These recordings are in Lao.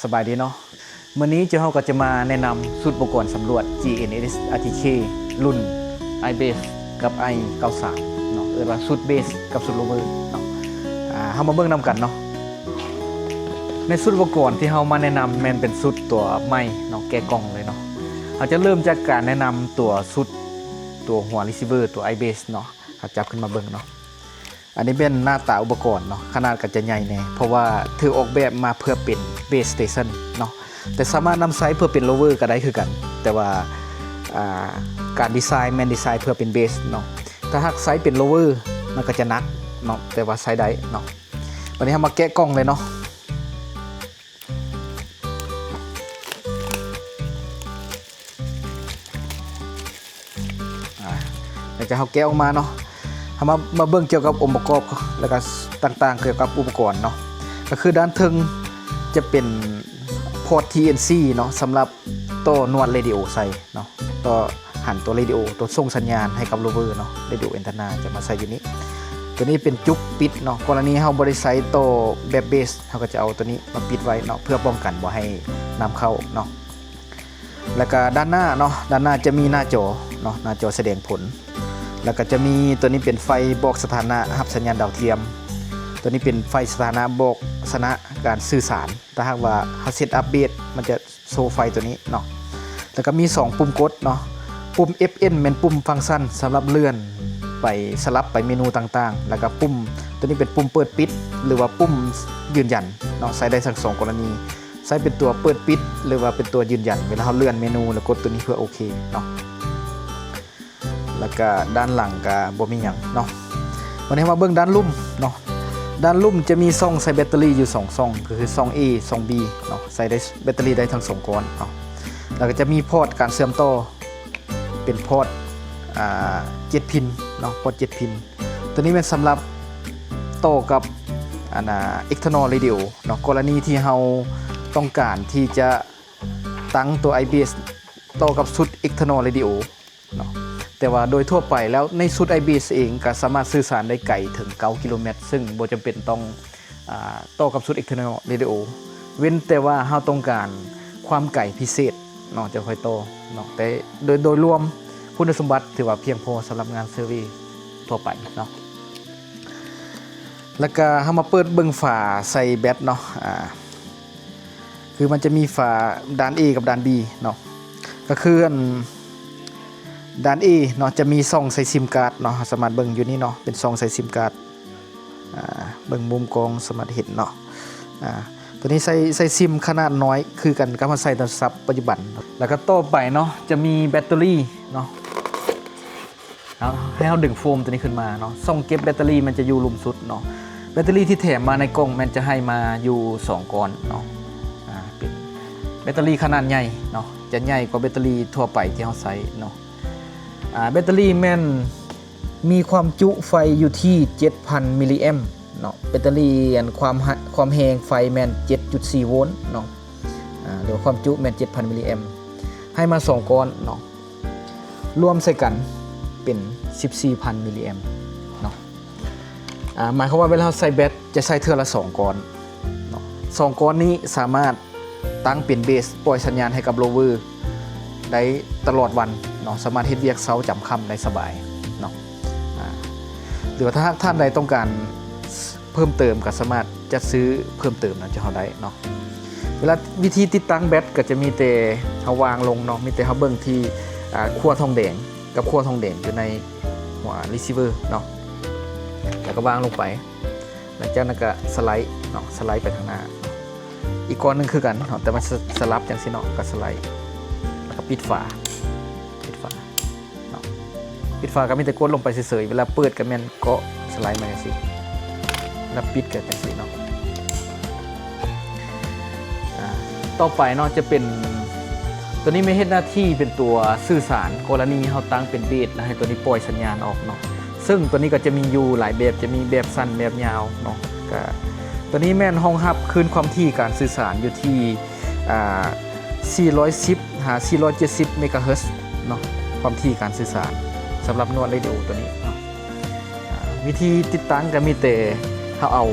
ສະບາຍດີເນາະ, ມື້ນີ້ເຈົ້າເຮົາກໍຈະມາແນະນຳຊຸດອຸປະກອນສຳຫຼວດ ຈີເອັນເອັສ ອາຣ໌ທີເຄ ລຸ້ນ ໄອເບສ ກັບ ໄອເກົ້າສາມ ເນາະ, ເອີ້ນວ່າຊຸດເບສກັບຊຸດໂລເວີເນາະ. ອາ ເຮົາມາເບິ່ງນຳກັນເນາະ. ໃນຊຸດອຸປະກອນທີ່ເຮົາມາແນະນຳແມ່ນເປັນຊຸດຕົວໃໝ່ເນາະ, ແກະກ່ອງເລີຍເນາະ. ເຮົາຈະເລີ່ມຈາກການແນະນຳຕົວຊຸດ ຕົວຫົວຣີຊີເວີ ຕົວ ໄອເບສ ເນາະ. ເຮົາຈັບຂຶ້ນມາເບິ່ງເນາະ. ອັນນີ້ແມ່ນໜ້າຕາອຸປະກອນເນາະ, ຂະໜາດກໍຈະໃຫຍ່ແດ່ ເພາະວ່າຖືກອອກແບບມາເພື່ອເປັນເບສສະເຕຊັນເນາະ, ແຕ່ສາມາດນຳໃຊ້ເພື່ອເປັນໂລເວີກໍໄດ້ຄືກັນ. ແຕ່ວ່າ ອາ ການດີໄຊແມ່ນດີໄຊເພື່ອເປັນເບສເນາະ. ຖ້າຫາກໃຊ້ເປັນໂລເວີ ມັນກໍຈະໜັກເນາະ, ແຕ່ວ່າໃຊ້ໄດ້ເນາະ. ບັດນີ້ເຮົາມາແກະກ່ອງເລີຍເນາະ. ອາ ຫຼັງຈາກເຮົາແກະອອກມາເນາະ, ເຮົາມາ ມາເບິ່ງກ່ຽວກັບອົງປະກອບ ແລ້ວກໍຕ່າງໆກ່ຽວກັບອຸປະກອນເນາະ. ກໍຄືດ້ານເທິງຈະເປັນພອດ ທີເອັນຊີ ເນາະ, ສຳລັບຕໍ່ນວດເຣດິໂອໃສ່ເນາະ, ຕໍ່ຫັນຕົວເຣດິໂອ ຕົວສົ່ງສັນຍານໃຫ້ກັບໂລເວີເນາະ, ເຣດິໂອແອນເທນາຈະມາໃສ່ຢູ່ນີ້. ຕົວນີ້ເປັນຈຸກປິດເນາະ, ກໍລະນີເຮົາບໍ່ໄດ້ໃຊ້ຕໍ່ແບບເບສ ເຮົາກໍຈະເອົາຕົວນີ້ມາປິດໄວ້ເນາະ ເພື່ອປ້ອງກັນບໍ່ໃຫ້ນ້ຳເຂົ້າເນາະ. ແລ້ວກະດ້ານໜ້າເນາະ, ດ້ານໜ້າຈະມີໜ້າຈໍເນາະ, ໜ້າຈໍສະແດງຜົນ. ແລ້ວກະຈະມີຕົວນີ້ເປັນໄຟບອກສະຖານະຮັບສັນຍານດາວທຽມ. ຕົວນີ້ເປັນໄຟສະຖານະບອກສະຖານະການສື່ສານ ຖ້າຫາກວ່າເຮົາເຊັດອັບເບສ ມັນຈະໂຊໄຟຕົວນີ້ເນາະ. ແລ້ວກະມີສອງປຸ່ມກົດເນາະ, ປຸ່ມ ເອັຟ ເອັນ ແມ່ນປຸ່ມຟັງຊັນສຳລັບເລື່ອນໄປສະຫຼັບໄປເມນູຕ່າງໆ, ແລ້ວກະປຸ່ມຕົວນີ້ເປັນປຸ່ມເປີດປິດ ຫຼືວ່າປຸ່ມຢືນຢັນເນາະ, ໃຊ້ໄດ້ທັງສອງກໍລະນີ. ໃຊ້ເປັນຕົວເປີດປິດ ຫຼືວ່າເປັນຕົວຢືນຢັນ ເວລາເຮົາເລື່ອນເມນູແລ້ວກົດຕົວນີ້ເພື່ອໂອເຄເນາະ. ແລ້ວກະດ້ານຫຼັງກະບໍ່ມີຫຍັງເນາະ. ວັນນີ້ເຮົາມາເບິ່ງດ້ານລຸ່ມເນາະ. ດ້ານລຸ່ມຈະມີຊ່ອງໃສ່ແບັດເຕີຣີຢູ່ສອງຊ່ອງ ກໍຄືຊ່ອງ A ຊ່ອງ B ເນາະ, ໃສ່ໄດ້ແບັດເຕີຣີໄດ້ທັງສອງກ້ອນເນາະ. ແລ້ວກະຈະມີພອດການເຊື່ອມຕໍ່ ເປັນພອດ ອາ ເຈັດພິນເນາະ, ພອດເຈັດພິນ. ຕົວນີ້ແມ່ນສຳລັບຕໍ່ກັບ ອັນນ່າ external radio ເນາະ, ກໍລະນີທີ່ເຮົາຕ້ອງການທີ່ຈະຕັ້ງຕົວ ไอเบส ຕໍ່ກັບຊຸດ external radio ເນາະ. ແຕ່ວ່າໂດຍທົ່ວໄປແລ້ວໃນຊຸດ ไอเบส ເອງກໍສາມາດສື່ສານໄດ້ໄກເຖິງເກົ້າກິໂລແມັດ ເຊິ່ງບໍ່ຈຳເປັນຕ້ອງ ອາ ຕໍ່ກັບຊຸດ external radio ເວັ້ນແຕ່ວ່າເຮົາຕ້ອງການຄວາມໄກພິເສດເນາະ ຈະຄ່ອຍຕໍ່ເນາະ, ແຕ່ໂດຍ ໂດຍລວມຄຸນສົມບັດຖືວ່າພຽງພໍສຳລັບງານເຊີເວທົ່ວໄປເນາະ. ແລ້ວກະເຮົາມາເປີດເບິ່ງຝາໃສ່ແບັດເນາະ, ອາ ຄືມັນຈະມີຝາດ້ານ A ກັບດ້ານ B ເນາະ, ກໍຄືອັນດ້ານ A ເນາະ ຈະມີຊ່ອງໃສ່ຊິມກາດເນາະ, ເຮົາສາມາດເບິ່ງຢູ່ນີ້ເນາະ ເປັນຊ່ອງໃສ່ຊິມກາດ. ອາ ເບິ່ງມຸມກ້ອງສາມາດເຫັນເນາະ. ອາ ຕົວນີ້ໃສ່ ໃສ່ຊິມຂະໜາດນ້ອຍຄືກັນກັບເຮົາໃສ່ໂທລະສັບປັດຈຸບັນ. ແລ້ວກໍຕໍ່ໄປເນາະ ຈະມີແບັດເຕີຣີເນາະ, ເອົາ ໃຫ້ເຮົາດຶງໂຟມຕົວນີ້ຂຶ້ນມາເນາະ. ຊ່ອງເກັບແບັດເຕີຣີມັນຈະຢູ່ລຸ່ມສຸດເນາະ. ແບັດເຕີຣີທີ່ແຖມມາໃນກ່ອງແມ່ນຈະໃຫ້ມາຢູ່ສອງກ້ອນເນາະ, ອາ ເປັນແບັດເຕີຣີຂະໜາດໃຫຍ່ເນາະ, ຈະໃຫຍ່ກວ່າແບັດເຕີຣີທົ່ວໄປທີ່ເຮົາໃຊ້ເນາະ. ອາ ແບັດເຕີຣີແມ່ນ ມີຄວາມຈຸໄຟຢູ່ທີ່ເຈັດພັນມິລລີແອມເນາະ. ແບັດເຕີຣີອັນຄວາມ ຄວາມແຮງໄຟແມ່ນເຈັດຈຸດສີ່ໂວນເນາະ, ອາ ຫຼືວ່າຄວາມຈຸແມ່ນເຈັດພັນມິລລີແອມ, ໃຫ້ມາສອງກ້ອນເນາະ, ລວມໃສ່ກັນເປັນສິບສີ່ພັນມິລລີແອມເນາະ. ອາ ໝາຍຄວາມວ່າເວລາເຮົາໃສ່ແບັດ ຈະໃສ່ເທື່ອລະສອງກ້ອນເນາະ, ສອງກ້ອນນີ້ສາມາດ ຕັ້ງເປັນເບສ ປ່ອຍສັນຍານໃຫ້ກັບໂລເວີໄດ້ຕະຫຼອດວັນເນາະ, ສາມາດເຮັດວຽກເຊົ້າຈຳຄ່ຳໄດ້ສະບາຍເນາະ. ອາ ຫຼືວ່າຖ້າຫາກທ່ານໃດຕ້ອງການເພີ່ມເຕີມ ກໍສາມາດຈັດຊື້ເພີ່ມເຕີມນຳຈາກເຮົາໄດ້ເນາະ. ເວລາວິທີຕິດຕັ້ງແບັດ ກໍຈະມີແຕ່ເຮົາວາງລົງເນາະ, ມີແຕ່ເຮົາເບິ່ງທີ່ ອາ ຂົ້ວທອງແດງກັບຂົ້ວທອງແດງຢູ່ໃນຫົວຣີຊີເວີເນາະ, ແລ້ວກໍວາງລົງໄປ. ຫຼັງຈາກນັ້ນກໍສະໄລເນາະ, ສະໄລໄປທາງໜ້າ. ອີກກ້ອນໜຶ່ງຄືກັນເນາະ, ແຕ່ມັນສະ ສະຫຼັບຈັ່ງຊີ້ເນາະ, ກໍສະໄລ ແລ້ວກໍປິດຝາ, ປິດຝາເນາະ. ປິດຝາກໍມີແຕ່ກົດລົງໄປເສີຍໆ, ເວລາເປີດກໍແມ່ນເກາະສະໄລມາຈັ່ງຊີ້, ແລ້ວປິດກໍຈັ່ງຊີ້ເນາະ. ອາ ຕໍ່ໄປເນາະ ຈະເປັນ ຕົວນີ້ແມ່ນເຮັດໜ້າທີ່ເປັນຕົວສື່ສານ ກໍລະນີເຮົາຕັ້ງເປັນເບສ ແລ້ວໃຫ້ຕົວນີ້ປ່ອຍສັນຍານອອກເນາະ. ເຊິ່ງຕົວນີ້ກໍຈະມີຢູ່ຫຼາຍແບບ, ຈະມີແບບສັ້ນ ແບບຍາວເນາະ. ກະຕົວນີ້ແມ່ນຮອງຮັບຄື້ນຄວາມຖີ່ການສື່ສານຢູ່ທີ່ ອາ ສີ່ຮ້ອຍສິບ ຫາ ສີ່ຮ້ອຍເຈັດສິບ ເມກາເຮີດເນາະ, ຄວາມຖີ່ການສື່ສານສຳລັບນວດເຣດິໂອຕົວນີ້ເນາະ. ອາ ວິທີຕິດຕັ້ງກໍມີແຕ່ເຮົາເອົາ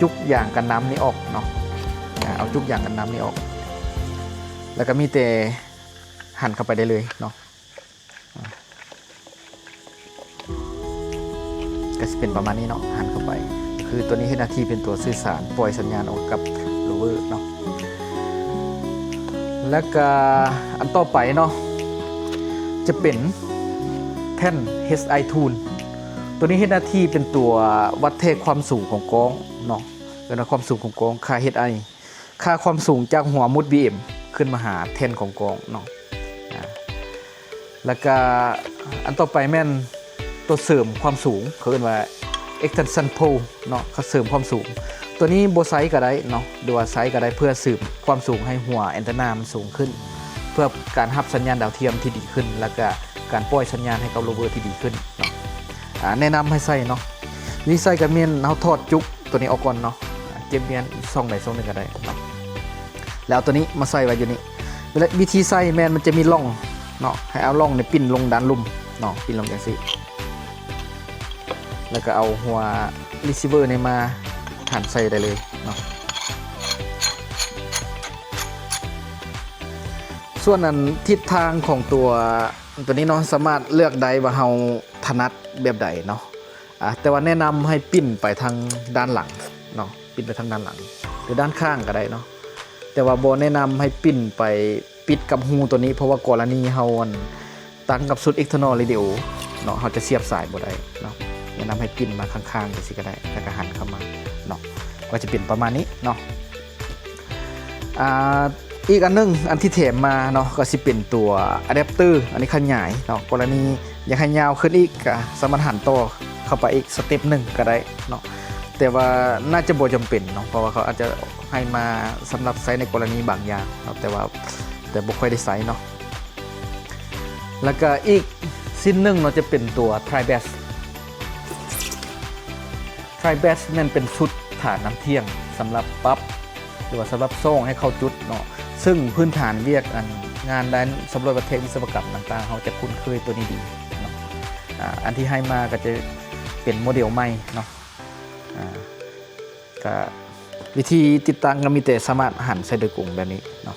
ຈຸກຢາງກັນນ້ຳນີ້ອອກເນາະ, ອາ ເອົາຈຸກຢາງກັນນ້ຳນີ້ອອກ ແລ້ວກໍມີແຕ່ຫັນເຂົ້າໄປໄດ້ເລີຍເນາະ. ກໍຊິເປັນປະມານນີ້ເນາະ ຫັນເຂົ້າໄປ. ຄືຕົວນີ້ເຮັດໜ້າທີ່ເປັນຕົວສື່ສານ ປ່ອຍສັນຍານອອກກັບໂຣເວີເນາະ. ແລ້ວກະອັນຕໍ່ໄປເນາະ ຈະເປັນແທ່ນ ເອັດໄອທູນ. ຕົວນີ້ເຮັດໜ້າທີ່ເປັນຕົວວັດແທກຄວາມສູງຂອງກ້ອງເນາະ ເອີ້ນວ່າຄວາມສູງຂອງກ້ອງ ຄ່າເອັດໄອ ຄ່າຄວາມສູງຈາກຫົວໝຸດບີເອັມ ຂຶ້ນມາຫາແທ່ນຂອງກ້ອງເນາະ. ອາ ແລ້ວກະອັນຕໍ່ໄປແມ່ນຕົວເສີມຄວາມສູງ ເຂົາເອີ້ນວ່າ extension pole ເນາະ ເຂົາເສີມຄວາມສູງ. ຕົວນີ້ບໍ່ໃຊ້ກໍໄດ້ເນາະ ຫຼືວ່າໃຊ້ກໍໄດ້ ເພື່ອເສີມຄວາມສູງໃຫ້ຫົວແອນເທນນາມັນສູງຂຶ້ນ ເພື່ອການຮັບສັນຍານດາວທຽມທີ່ດີຂຶ້ນ ແລ້ວກະການປ່ອຍສັນຍານໃຫ້ກັບໂຣເວີທີ່ດີຂຶ້ນເນາະ. ອາ ແນະນຳໃຫ້ໃສ່ເນາະ ວິທີໃສ່ກໍແມ່ນເຮົາຖອດຈຸກ ຕົວນີ້ອອກກ່ອນເນາະ ເກັບແມ່ນຊ່ອງໃດຊ່ອງໜຶ່ງກໍໄດ້ເນາະ ແລ້ວເອົາຕົວນີ້ມາໃສ່ໄວ້ຢູ່ນີ້. ວິທີໃສ່ແມ່ນມັນຈະມີຮ່ອງເນາະ ໃຫ້ເອົາຮ່ອງນີ້ປິ່ນລົງດ້ານລຸ່ມເນາະ ປິ່ນລົງຈັ່ງຊີ້ ແລ້ວກໍເອົາຫົວຣີຊີເວີນີ້ມາຫັນໃສ່ໄດ້ເລີຍເນາະ. ສ່ວນອັນທິດທາງຂອງຕົວ ຕົວນີ້ເນາະ ສາມາດເລືອກໄດ້ວ່າເຮົາຖະໜັດແບບໃດເນາະ. ອາ ແຕ່ວ່າແນະນຳໃຫ້ປິ່ນໄປທາງດ້ານຫຼັງເນາະ ປິ່ນໄປທາງດ້ານຫຼັງ ຫຼືດ້ານຂ້າງກໍໄດ້ເນາະ. ແຕ່ວ່າບໍ່ແນະນຳໃຫ້ປິ່ນໄປປິດກັບຮູຕົວນີ້ ເພາະວ່າກໍລະນີເຮົາ ອັນ ຕັ້ງກັບຊຸດ external radio ເນາະ ເຮົາຈະສຽບສາຍບໍ່ໄດ້ເນາະ. ແນະນຳໃຫ້ປິ່ນມາຂ້າງໆ ຈັ່ງຊີ້ກໍໄດ້ ແລ້ວກໍຫັນເຂົ້າມາເນາະ ກໍຈະເປັນປະມານນີ້ເນາະ. ອາ ອີກອັນໜຶ່ງ ອັນທີ່ແຖມມາເນາະ ກໍຊິເປັນຕົວອາແດັບເຕີ ອັນນີ້ຂະຫຍາຍເນາະ ກໍລະນີຢາກໃຫ້ຍາວຂຶ້ນອີກ ກໍສາມາດຫັນຕໍ່ເຂົ້າໄປອີກສະເຕັບໜຶ່ງກໍໄດ້ເນາະ. ແຕ່ວ່າໜ້າຈະບໍ່ຈຳເປັນເນາະ ເພາະວ່າເຂົາອາດຈະໃຫ້ມາສຳລັບໃຊ້ໃນກໍລະນີບາງຢ່າງເນາະ ແຕ່ວ່າ ແຕ່ບໍ່ຄ່ອຍໄດ້ໃຊ້ເນາະ. ແລ້ວກະອີກຊິ້ນໜຶ່ງເນາະ ຈະເປັນຕົວ tri bass. Tri bass ແມ່ນເປັນຊຸດຖານນ້ຳທ່ຽງສຳລັບປັບ ຫຼືວ່າສຳລັບຊ່ອງໃຫ້ເຂົ້າຈຸດເນາະ ເຊິ່ງພື້ນຖານວຽກອັນງານດ້ານສຳຫຼວດວັດແທກວິສະວະກຳຕ່າງໆ ເຮົາຈະຄຸ້ນເຄີຍຕົວນີ້ດີເນາະ. ອາ ອັນທີ່ໃຫ້ມາກໍຈະເປັນໂມເດວໃໝ່ເນາະ. ອາ ກະວິທີຕິດຕັ້ງກໍມີແຕ່ສາມາດຫັນໃສ່ໂດຍກົງແບບນີ້ເນາະ.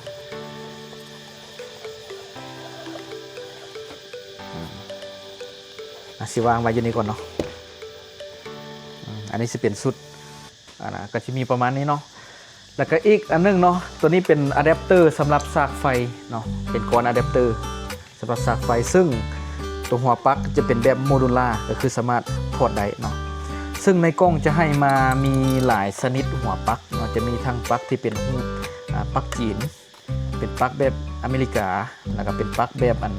ອາ ອາ ຊິວາງໄວ້ຢູ່ນີ້ກ່ອນເນາະ. ອາ ອັນນີ້ຊິເປັນຊຸດ ອາ ນະ ກໍຊິມີປະມານນີ້ເນາະ. ແລ້ວກໍອີກອັນໜຶ່ງເນາະ ຕົວນີ້ເປັນອາແດັບເຕີສຳລັບສາກໄຟເນາະ ເປັນກ້ອນອາແດັບເຕີ ສຳລັບສາກໄຟ ເຊິ່ງຕົວຫົວປັກຈະເປັນແບບໂມດູລາ ກໍຄືສາມາດຖອດໄດ້ເນາະ. ເຊິ່ງໃນກ່ອງຈະໃຫ້ມາມີຫຼາຍຊະນິດຫົວປັກເນາະ ຈະມີທັງປັກທີ່ເປັນຮູບ ອາ ປັກຈີນ ເປັນປັກແບບອາເມລິກາ ແລ້ວກໍເປັນປັກແບບອັນ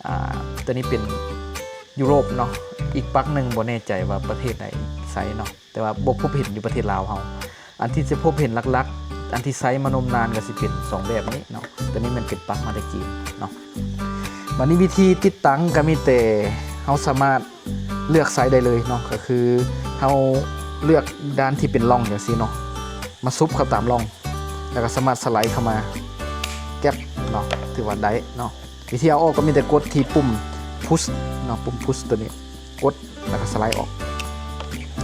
ອາ ຕົວນີ້ເປັນຢູໂຣບເນາະ. ອີກປັກໜຶ່ງບໍ່ແນ່ໃຈວ່າປະເທດໃດໃຊ້ເນາະ ແຕ່ວ່າບໍ່ພົບເຫັນຢູ່ປະເທດລາວເຮົາ. ອັນທີ່ຈະພົບເຫັນຫຼັກໆ ອັນທີ່ໃຊ້ມານົມນານກໍຊິເປັນສອງແບບນີ້ເນາະ. ຕົວນີ້ແມ່ນເປັນປັກມາແຕ່ຈີນເນາະ. ບາດນີ້ວິທີຕິດຕັ້ງກໍມີແຕ່ເຮົາສາມາດເລືອກໃຊ້ໄດ້ເລີຍເນາະ ກໍຄືເຮົາເລືອກດ້ານທີ່ເປັນຮ່ອງຈັ່ງຊີ້ເນາະ ມາຊຸບເຂົ້າຕາມຮ່ອງ ແລ້ວກໍສາມາດສະໄລເຂົ້າມາແກັບເນາະ ຖືວ່າໄດ້ເນາະ. ວິທີເອົາອອກກໍມີແຕ່ກົດທີ່ປຸ່ມພຸດເນາະ ປຸ່ມພຸດຕົວນີ້ ກົດແລ້ວກໍສະໄລອອກ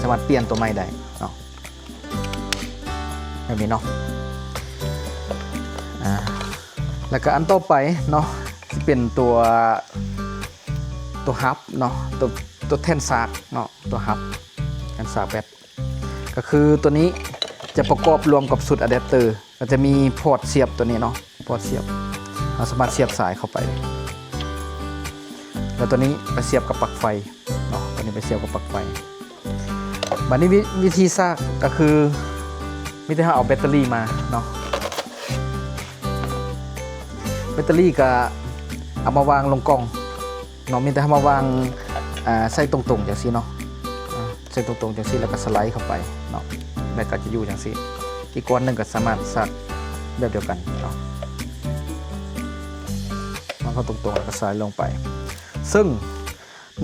ສາມາດປ່ຽນຕົວໃໝ່ໄດ້ເນາະ ແບບນີ້ເນາະ. ອາ ແລ້ວກໍອັນຕໍ່ໄປເນາະ ຊິເປັນຕົວ ຕົວຮັບເນາະ ຕົວ ຕົວແທ່ນສາກເນາະ ຕົວຮັບ ແທ່ນສາກແບັດ ກໍຄືຕົວນີ້ຈະປະກອບລວມກັບຊຸດອາແດັບເຕີ ກໍຈະມີພອດສຽບຕົວນີ້ເນາະ ພອດສຽບ ເຮົາສາມາດສຽບສາຍເຂົ້າໄປ ແລ້ວຕົວນີ້ໄປສຽບກັບປລັກໄຟເນາະ ຕົວນີ້ໄປສຽບກັບປລັກໄຟ. ບາດນີ້ວິ ວິທີສາກກໍຄື ມີແຕ່ເຮົາເອົາແບັດເຕີຣີມາເນາະ ແບັດເຕີຣີກໍເອົາມາວາງລົງກ່ອງ ເນາະ ມີແຕ່ເຮົາມາວາງ ອາ ໃສ່ຕົງໆຈັ່ງຊີ້ເນາະ ອາ ໃສ່ຕົງໆຈັ່ງຊີ້ ແລ້ວກໍສະໄລເຂົ້າໄປເນາະ ແບັດກໍຈະຢູ່ຈັ່ງຊີ້. ອີກກ້ອນໜຶ່ງກໍສາມາດສາກແບບດຽວກັນເນາະ ວາງເຂົ້າຕົງໆ ແລ້ວກໍສະໄລລົງໄປ. ເຊິ່ງ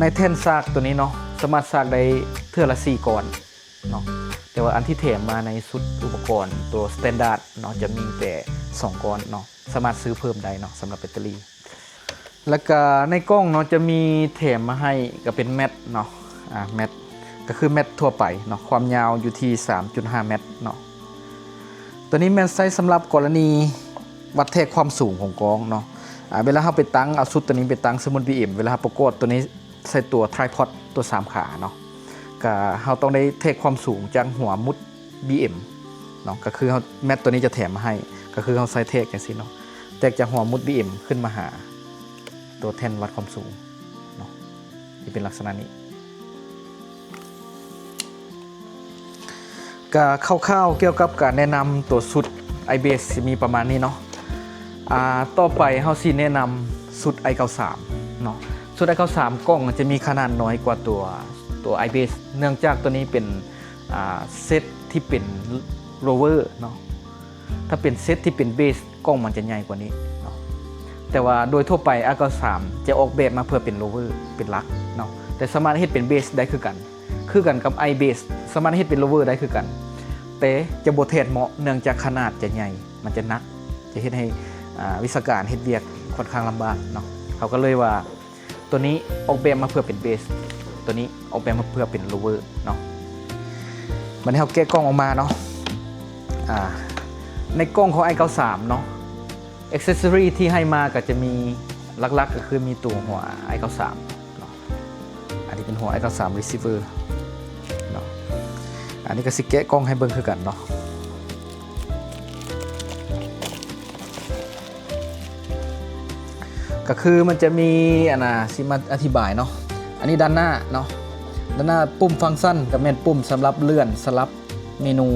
ໃນແທ່ນສາກຕົວນີ້ເນາະ ສາມາດສາກໄດ້ເທື່ອລະສີ່ກ້ອນເນາະ ແຕ່ວ່າອັນທີ່ແຖມມາໃນຊຸດອຸປະກອນຕົວສະແຕນດາດເນາະ ຈະມີແຕ່ສອງກ້ອນເນາະ ສາມາດຊື້ເພີ່ມໄດ້ເນາະ ສຳລັບແບັດເຕີຣີ. ແລ້ວກະໃນກ່ອງເນາະ ຈະມີແຖມມາໃຫ້ ກະເປັນແມັດເນາະ ອາ ແມັດ ກະຄືແມັດທົ່ວໄປເນາະ ຄວາມຍາວຢູ່ທີ່ສາມຈຸດຫ້າແມັດເນາະ. ຕົວນີ້ແມ່ນໃຊ້ສຳລັບກໍລະນີວັດແທກຄວາມສູງຂອງກ້ອງເນາະ. ອາ ເວລາເຮົາໄປຕັ້ງ ເອົາຊຸດຕົວນີ້ໄປຕັ້ງໃສ່ໝຸດບີເອັມ ເວລາເຮົາປະກອດຕົວນີ້ໃສ່ຕົວ tripod ຕົວສາມຂາເນາະ ກະເຮົາຕ້ອງໄດ້ແທກຄວາມສູງຈາກຫົວໝຸດບີເອັມເນາະ ກະຄືເຮົາ ແມັດຕົວນີ້ຈະແຖມມາໃຫ້ ກະຄືເຮົາໃຊ້ແທກຈັ່ງຊີ້ເນາະ ແທກຈາກຫົວໝຸດບີເອັມຂຶ້ນມາຫາຕົວແທ່ນວັດຄວາມສູງເນາະ ທີ່ເປັນລັກສະນະນີ້. ກະຄ່າວໆກ່ຽວກັບການແນະນຳຕົວຊຸດ iBase ຊິມີປະມານນີ້ເນາະ. ອາ ຕໍ່ໄປເຮົາຊິແນະນຳຊຸດ ໄອ ເກົ້າສິບສາມເນາະ. ຊຸດ ໄອ ເກົ້າສິບສາມ ກ້ອງມັນຈະມີຂະໜາດນ້ອຍກວ່າຕົວ ຕົວ iBase ເນື່ອງຈາກຕົວນີ້ເປັນ ອາ ເຊັດທີ່ເປັນ lower ເນາະ. ຖ້າເປັນເຊັດທີ່ເປັນ base ກ້ອງມັນຈະໃຫຍ່ກວ່ານີ້ເນາະ ແຕ່ວ່າໂດຍທົ່ວໄປ ໄອ ເກົ້າສິບສາມ ຈະອອກແບບມາເພື່ອເປັນ lower ເປັນຫຼັກເນາະ ແຕ່ສາມາດເຮັດເປັນ base ໄດ້ຄືກັນ ຄືກັນກັບ iBase ສາມາດເຮັດເປັນ lower ໄດ້ຄືກັນ ແຕ່ຈະບໍ່ແທດເໝາະເນື່ອງຈາກຂະໜາດຈະໃຫຍ່ ມັນຈະໜັກ ຈະເຮັດໃຫ້ ອາ ວິຊາການເຮັດວຽກຂ້ອນຂ້າງລຳບາກເນາະ. ເຮົາກໍເລີຍວ່າ ຕົວນີ້ອອກແບບມາເພື່ອເປັນ base ຕົວນີ້ອອກແບບມາເພື່ອເປັນ lower ເນາະ. ບັດນີ້ເຮົາແກະກ້ອງອອກມາເນາະ. ອາ ໃນກ້ອງຂອງ ໄອ ເກົ້າສິບສາມ ເນາະ accessory ທີ່ໃຫ້ມາກໍຈະມີຫຼັກໆ ກໍຄືມີຕົວຫົວ ໄອ ເກົ້າສິບສາມ ເນາະ ອັນນີ້ເປັນຫົວ ໄອ ເກົ້າສິບສາມ receiver ເນາະ. ອັນນີ້ກໍຊິແກະກ້ອງໃຫ້ເບິ່ງຄືກັນເນາະ. ກໍຄືມັນຈະມີ ອັນນ່າ ຊິມາອະທິບາຍເນາະ. ອັນນີ້ດ້ານໜ້າເນາະ ດ້ານໜ້າປຸ່ມຟັງຊັນກໍແມ່ນປຸ່ມສຳລັບເລື່ອນສະຫຼັບເມນູ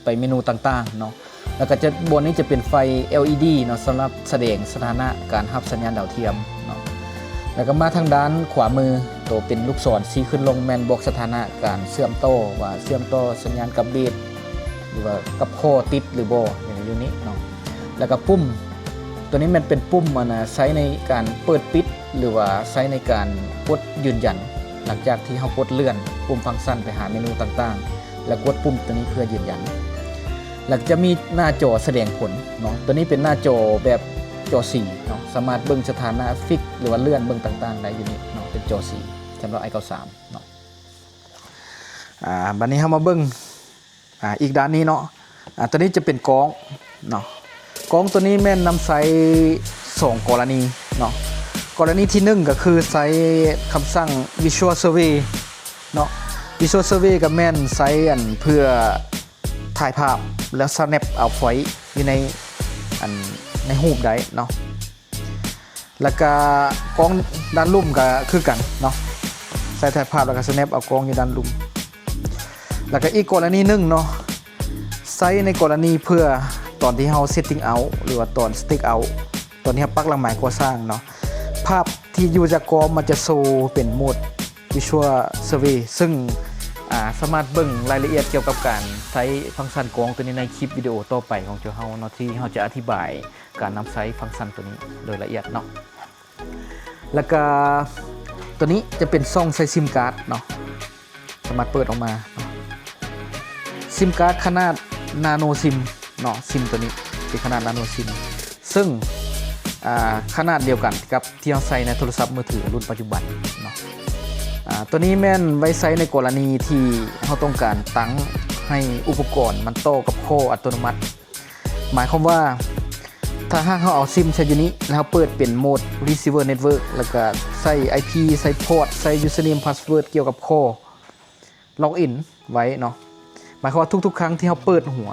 ໄປເມນູຕ່າງໆເນາະ. ແລ້ວກໍຈະ ບ່ອນນີ້ຈະເປັນໄຟ ແອລອີດີ ເນາະ ສຳລັບສະແດງສະຖານະການຮັບສັນຍານດາວທຽມເນາະ. ແລ້ວກໍມາທາງດ້ານຂວາມື ໂຕເປັນລູກສອນຊີ້ຂຶ້ນລົງແມ່ນບອກສະຖານະການເຊື່ອມຕໍ່ ວ່າເຊື່ອມຕໍ່ສັນຍານກັບເບສ ຫຼືວ່າກັບຄໍຕິດຫຼືບໍ່ ຢູ່ໃນຢູ່ນີ້ເນາະ. ແລ້ວກໍປຸ່ມ ຕົວນີ້ແມ່ນເປັນປຸ່ມ ອັນນ່າ ໃຊ້ໃນການເປີດປິດ ຫຼືວ່າໃຊ້ໃນການກົດຢືນຢັນ ຫຼັງຈາກທີ່ເຮົາກົດເລື່ອນປຸ່ມຟັງຊັນໄປຫາເມນູຕ່າງໆ ແລ້ວກົດປຸ່ມຕົວນີ້ເພື່ອຢືນຢັນ. ແລ້ວຈະມີໜ້າຈໍສະແດງຜົນເນາະ ຕົວນີ້ເປັນໜ້າຈໍແບບຈໍສີເນາະ ສາມາດເບິ່ງສະຖານະ fix ຫຼືວ່າເລື່ອນເບິ່ງຕ່າງໆໄດ້ຢູ່ນີ້ເນາະ ເປັນຈໍສີສຳລັບ ໄອ ເກົ້າສິບສາມ ເນາະ. ອາ ບັດນີ້ເຮົາມາເບິ່ງ ອາ ອີກດ້ານນີ້ເນາະ. ອາ ຕົວນີ້ຈະເປັນກ້ອງເນາະ ກ້ອງຕົວນີ້ແມ່ນນຳໃຊ້ສອງກໍລະນີເນາະ. ກໍລະນີທີໜຶ່ງກໍຄືໃຊ້ຄຳສັ່ງ Visual Survey ເນາະ. Visual Survey ກໍແມ່ນໃຊ້ ອັນ ເພື່ອຖ່າຍພາບແລ້ວ snap ເອົາ point ຢູ່ໃນ ອັນ ໃນຮູບໄດ້ເນາະ. ແລ້ວກະກ້ອງດ້ານລຸ່ມກະຄືກັນເນາະ ໃຊ້ຖ່າຍພາບແລ້ວກະ snap ເອົາກ້ອງຢູ່ດ້ານລຸ່ມ. ແລ້ວກະອີກກໍລະນີໜຶ່ງເນາະ ໃຊ້ໃນກໍລະນີເພື່ອຕອນທີ່ເຮົາ setting out ຫຼືວ່າຕອນ stake out ຕອນທີ່ເຮົາປັກຫຼັກໄມ້ກໍ່ສ້າງເນາະ ພາບທີ່ຢູ່ຈາກກ້ອງມັນຈະໂຊເປັນໂໝດ Visual Survey ເຊິ່ງ ອາ ສາມາດເບິ່ງລາຍລະອຽດກ່ຽວກັບການໃຊ້ຟັງຊັນກ້ອງຕົວນີ້ໃນຄລິບວິດີໂອຕໍ່ໄປຂອງເຈົ້າເຮົາເນາະ ທີ່ເຮົາຈະອະທິບາຍ ການນຳໃຊ້ຟັງຊັນຕົວນີ້ໂດຍລະອຽດເນາະ. ແລ້ວກະຕົວນີ້ຈະເປັນຊ່ອງໃສ່ SIM card ເນາະ ສາມາດເປີດອອກມາເນາະ. SIM card ຂະໜາດ nano SIM ເນາະ SIM ຕົວນີ້ເປັນຂະໜາດ nano SIM ເຊິ່ງ ອາ ຂະໜາດດຽວກັນກັບທີ່ເຮົາໃຊ້ໃນໂທລະສັບມືຖືລຸ້ນປັດຈຸບັນເນາະ. ອາ ຕົວນີ້ແມ່ນໄວ້ໃຊ້ໃນກໍລະນີທີ່ເຮົາຕ້ອງການຕັ້ງໃຫ້ອຸປະກອນມັນຕໍ່ກັບຄໍອັດຕະໂນມັດ ໝາຍຄວາມວ່າ ຖ້າຫາກເຮົາເອົາ SIM ໃສ່ຢູ່ນີ້ ແລ້ວເຮົາເປີດເປັນໂໝດ Receiver Network ແລ້ວກະໃສ່ IP ໃສ່ Port ໃສ່ Username Password ກ່ຽວກັບຂໍ້ Login ໄວ້ເນາະ ໝາຍຄວາມວ່າທຸກໆຄັ້ງທີ່ເຮົາເປີດຫົວ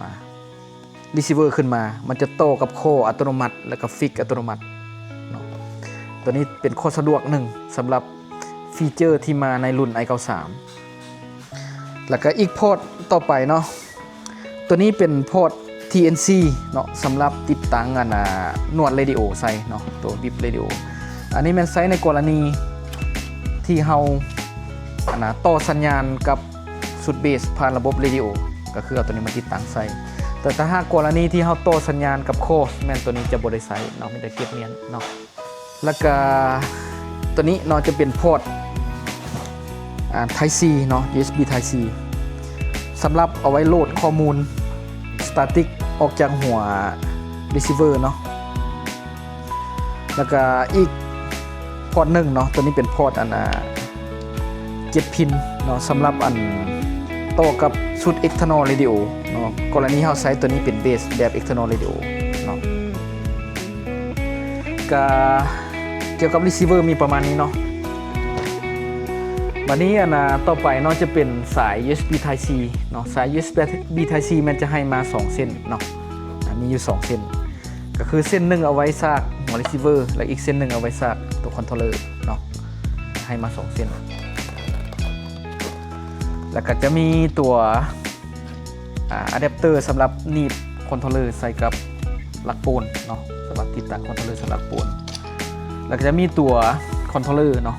Receiver ຂຶ້ນມາ ມັນຈະຕໍ່ກັບຂໍ້ອັດຕະໂນມັດ ແລ້ວກະ Fix ອັດຕະໂນມັດເນາະ. ຕົວນີ້ເປັນຂໍ້ສະດວກໜຶ່ງສຳລັບ feature ທີ່ມາໃນລຸ້ນ ໄອ ເກົ້າສິບສາມ ແລ້ວກະອີກ Port ຕໍ່ໄປເນາະ ຕົວນີ້ເປັນ Port TNC ເນາະ ສຳລັບຕິດຕັ້ງ ອັນນ່າ ໜວດເຣດິໂອໃສ່ເນາະ ຕົວ whip ເຣດິໂອ. ອັນນີ້ແມ່ນໃຊ້ໃນກໍລະນີທີ່ເຮົາ ອັນນ່າ ຕໍ່ສັນຍານກັບຊຸດ Base ຜ່ານລະບົບເຣດິໂອ ກໍຄືເອົາຕົວນີ້ມາຕິດຕັ້ງໃສ່. ແຕ່ຖ້າຫາກກໍລະນີທີ່ເຮົາຕໍ່ສັນຍານກັບຄໍ ແມ່ນຕົວນີ້ຈະບໍ່ໄດ້ໃຊ້ເນາະ ມີແຕ່ເກັບມ້ຽນເນາະ. ແລ້ວກະຕົວນີ້ເນາະ ຈະເປັນ Port ອາ Type C ເນາະ ຢູເອັສບີ Type C ສຳລັບເອົາໄວ້ໂຫຼດຂໍ້ມູນ Static ອອກຈາກຫົວ Receiver ເນາະ. ແລ້ວກະອີກ Port ໜຶ່ງເນາະ ຕົວນີ້ເປັນ Port ອັນ ອາ ເຈັດພິນເນາະ ສຳລັບ ອັນ ຕໍ່ກັບ ຊຸດ external radio ເນາະ. ກໍລະນີເຮົາໃຊ້ຕົວນີ້ເປັນເບສແບບ external radio ເນາະ. ກະກ່ຽວກັບ receiver ມີປະມານນີ້ເນາະ. ບາດນີ້ອັນນ່າ ຕໍ່ໄປເນາະ ຈະເປັນສາຍ ຢູເອັສບີ Type C ເນາະ. ສາຍ ຢູເອັສບີ Type C ແມ່ນຈະໃຫ້ມາສອງເສັ້ນເນາະ. ອາ ມີຢູ່ສອງເສັ້ນ ກໍຄືເສັ້ນໜຶ່ງເອົາໄວ້ສາກຫົວ receiver ແລະ ອີກເສັ້ນໜຶ່ງເອົາໄວ້ສາກຕົວ controller ເນາະ. ໃຫ້ມາສອງເສັ້ນ ແລ້ວກໍຈະມີຕົວ ອາ ອາແດັບເຕີສຳລັບໜີບ controller ໃສ່ກັບຫຼັກໂປນເນາະ, ສຳລັບຕິດຕັ້ງ controller ສຳລັບໂປນ. ແລ້ວກໍຈະມີຕົວ controller ເນາະ.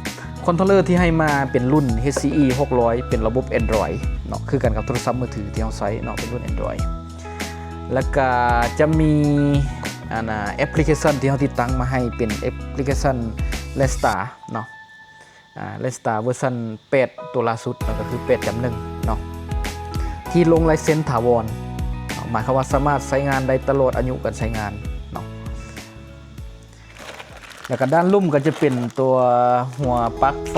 controller ທີ່ໃຫ້ມາເປັນລຸ້ນ ເອັດຊີອີ ຫົກຮ້ອຍ ເປັນລະບົບ Android ເນາະ, ຄືກັນກັບໂທລະສັບມືຖືທີ່ເຮົາໃຊ້ເນາະ, ເປັນລຸ້ນ Android. ແລ້ວກໍຈະມີ ອັນນ່າ ແອັບພລິເຄຊັນທີ່ເຮົາຕິດຕັ້ງມາໃຫ້ ເປັນແອັບພລິເຄຊັນ Lenstar ເນາະ. ອາ Lenstar ເວີຊັນແປດ ຕົວລ່າສຸດເນາະ, ກໍຄື ແປດຈຸດໜຶ່ງ ເນາະ, ທີ່ລົງລາຍເຊັນຖາວອນເນາະ, ໝາຍຄວາມວ່າສາມາດໃຊ້ງານໄດ້ຕະຫຼອດອາຍຸການໃຊ້ງານເນາະ. ແລ້ວກໍດ້ານລຸ່ມກໍຈະເປັນຕົວຫົວປັກໄຟ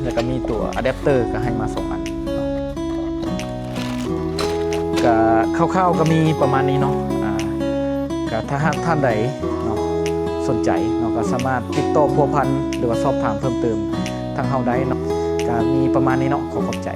ແລ້ວກໍມີຕົວອາແດັບເຕີ ກໍໃຫ້ມາສອງອັນເນາະ. ກໍຄ່າວໆກໍມີປະມານນີ້ເນາະ. ອາ ກໍຖ້າຫາກທ່ານໃດເນາະ ສົນໃຈເນາະ ກໍສາມາດຕິດຕໍ່ພົວພັນ ຫຼືວ່າສອບຖາມເພີ່ມເຕີມທາງເຮົາໄດ້ເນາະ. ກໍມີປະມານນີ້ເນາະ, ຂໍຂອບໃຈ.